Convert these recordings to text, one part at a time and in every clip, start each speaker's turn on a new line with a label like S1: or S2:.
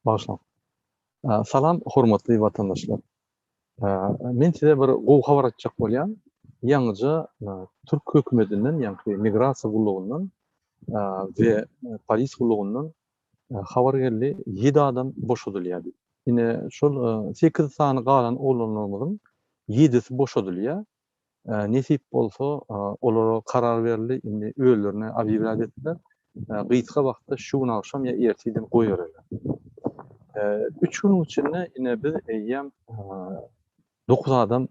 S1: Bagyşlaň. Salam hormatly watandaşlar. Men size bir gowy habar aýtjak bolýan. Ýaňyja türk hökümetinden, ýaňky migrasiýa gullugyndan we polis gullugyndan habar geldi, ýedi adam boşadylýar diýip. Ine şol sekiz sany galan oglanlarymyzyň ýedisi boşadylýar. Nesip bolsa, olara karar berildi, indi özlerine obýewlýat etdiler. Gysga wagtda şu gün agşam ýa ertirden goýbererler. Üç günüň içinde ine biz eýýäm dokuz adam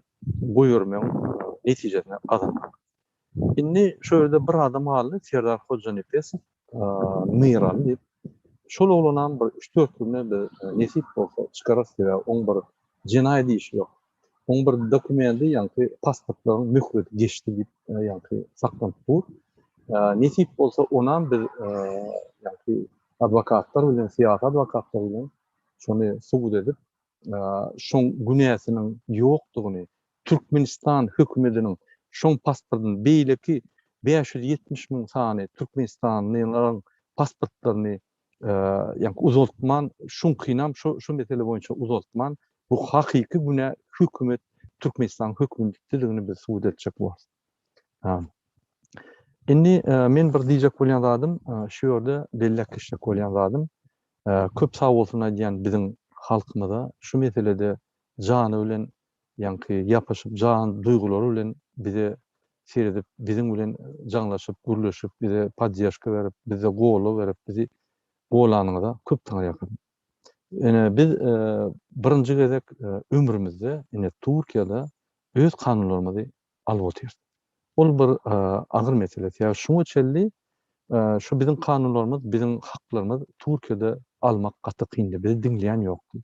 S1: goýbermegiň netijesini gazandyk. Indi şu ýerde bir adam galdy, Serdar Hojanepesow, Myraly diýip. Şol oglanam bir üç-dört günde biz nesip bolsa çykararys, sebäbi oň bir jenaýat işi ýok. Oň bir dokumendi ýaňky pasportlaryň möhleti geçdi diýip ýaňky saklanyp dur. Nesip bolsa onam biz ýaňky adwokatlar bilen, syýasy adwokatlar bilen şony subut edip, şoň günäsiniň ýokdugyny, Türkmenistan hökümediniň şoň pasportyny beýleki 570 müň sany türkmenistanlylaryň pasportlaryny ýaňky uzaltman, şuňkynam şu şu mesele boýunça uzaltman, bu hakyky günä hökümet Türkmenistanyň hökümetidigini biz subut etjek bolarys. Indi men bir diýjek bolýan zadym, şu ýerde belläp geçjek bolýan zadym, köp sag bolsun aýdýan biziň halkymyza şu meselede jany bilen ýaňky ýapyşyp jan duýgulary bilen bize seredip biziň bilen jaňlaşyp gürleşip bize poddežka berip bize goldaw berip bizi golanyňyza köp taňryýalkasyn. Ine biz birinji gezek ömrümizde ine Türkiýede öz kanunlarymyzy alyp otyrys. Ol bir agyr mesele. Sebäbi şuňa çenli şu biziň kanunlarymyz biziň haklarymyz Türkiýede almak gaty kyndy. Bizi diňleýän ýokdy.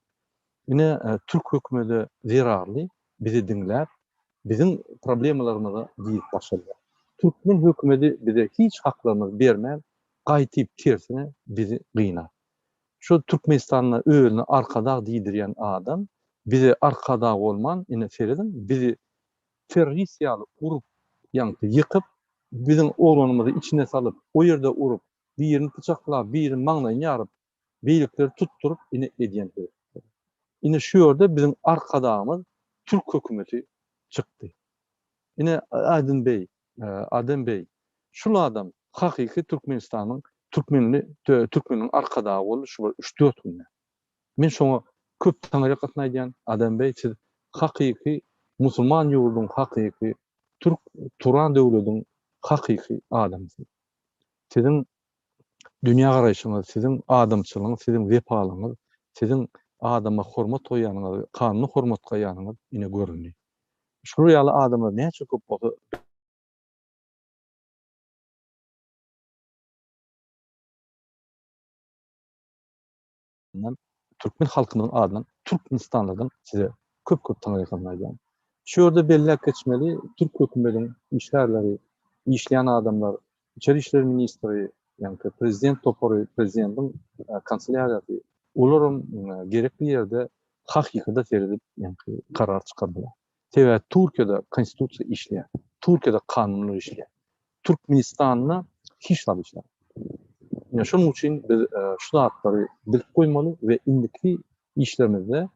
S1: Ine, türk hökümedi zerarly bizi diňläp, biziň problemalarymyza girip başladylar. Türkmen hökümedi bize hiç haklarymyzy bermän, gaýtyp tersine bizi gynar. Şu Türkmenistanda özüne arkadag diýdirýän adam bize arkadag bolman, ine serediň, bizi terrorist ýaly urup, ýaňky ýykyp, biziň oglanymyzy içine salyp, o ýerde urup, birini pyçaklap, birini maňlaýyny ýaryp, beýlekileri tutduryp ine edýän hereketleri. Ine şu ýerde biziň arkadagymyz türk hökümeti çykdy. Ine Aýdyn beý, Adem beý, şul adam hakyky Türkmenistanyň türkmenli türkmeniň arkadagy boldy şu bir üç-dört günde. Men şoňa köp taňryýalkasyn aýdýan, Adem beý siz hakyky musulman ýurduň hakyky türk Turan döwlediň hakyky adamysy. Siziň dünýägaraýşyňyz, siziň adamçylygyňyz, siziň wepalygyňyz, siziň adama hormat goýýanyňyz, kanuna hormat goýýanyňyz ine göründi. Şular ýaly adamlar näçe köp bolsa, türkmen halkymyzyň adyndan türkmenistanlydan size köp köp taňryýalkasyn aýdýan. Şu ýerde belläp geçmeli, türk hökümediň işgärleri, işleýän adamlar, içeri işler ministri, ýaňky prezident topary, prezidentiň kanselýariýasy, olaram gerekli ýerde hakykata seredip ýaňky karar çykardylar. Sebäbi Türkiýede konstitusiýa işleýär. Türkiýede kanunlar işleýär. Türkmenistanda hiç zat işlemok. Ine şonuň üçin biz şu zatlary bilip goýmaly we indiki işlerimizde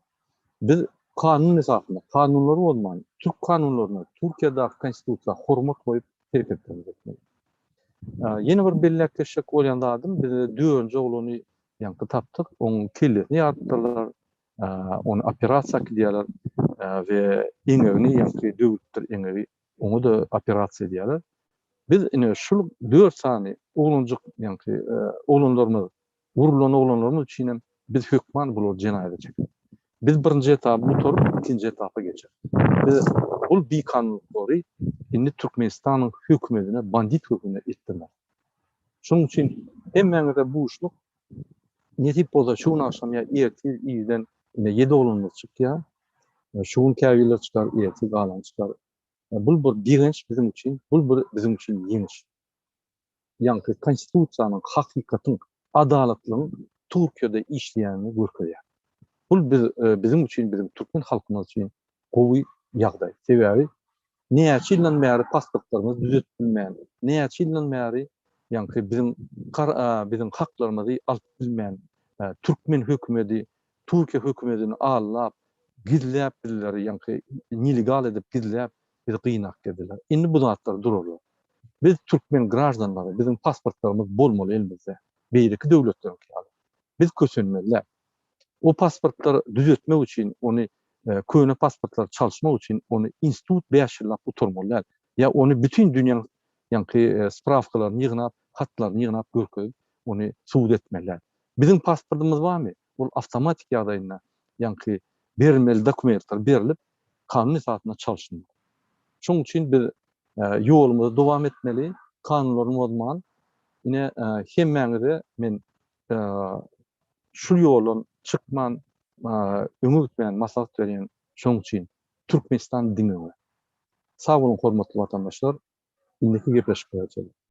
S1: biz kanun esasynda, kanunlary bozman, türk kanunlaryna, Türkiýedäki konstitusiýa hormat goýup hereketlerimizi etmeli. Ýene bir belläp geçjek bolýan zadym, biz dördünji oglany ýaňky tapdyk, oň kellesini ýarypdyrlar, ony operasiýa äkidýärler we eňegini ýaňky döwülipdir eňegi, oňa-da operasiýa edýärler. Biz ine şul dört sany oglanjyk ýaňky oglanlarymyz, urlan oglanlarymyz üçin hem biz hökman bulary jenaýata çekeris. Biz birinji etapy gutaryp, ikinji etapa geçeris. Biz bul bikanunlyklary indi Türkmenistanyň hökümetine bandit hökmünde etdirmeris. Şonuň üçin hemmäňize buşluk, nesip bolsa şu gün agşam ýa ertir irden ine ýedi oglanymyz çykýar. Şu gün käbirleri çykar, ertir galany çykar. Bul bir begenç biziň üçin, bul bir biziň üçin ýeňiş. Ýaňky konstitusiýanyň, hakykatyň, adalatlygyň Türkiýede işleýänini görkezýär. Bul biz biziň üçin, biziň türkmen halkymyz üçin gowy ýagdaý. Sebäbi näçe ýyldan bäri pasportlarymyzy düzetip bilmän, näçe ýyldan bäri ýaňky biziň biziň haklarymyzy alyp bilmän. Türkmen hökümedi Türkiýe hökümedini aldap, gizläp bizleri ýaňky nelegal edip gizläp bizi gynap geldiler. Indi bu zatlar durarlar. Biz türkmen graždanlary biziň pasportlarymyz bolmaly elimizde. Beýleki döwletleriňki ýaly. Biz kösenmeli däl. O pasportlary düzetmek üçin ony köne pasportlary çalyşmak üçin ony institut 5 ýyllap oturmaly däl. Ýa ony bütin dünýäň ýaňky sprawkalaryny ýygnap, hatlaryny ýygnap görkezip ony subut etmeli däl. Biziň pasportymyz barmy? Ol awtomatik ýagdaýynda ýaňky berilmeli dokumentler berlip, kanun esasynda çalşylmaly. Şonuň üçin biz ýolumyzy dowam etmeli, kanunlaryny bozman. Ine, hemmäňize men şul ýoldan çykman, öňe gitmäni maslahat berýän. Şonuň üçin Türkmenistan diňe öňe. Sag boluň hormatly watandaşlar, indiki gepleşiklere çenli.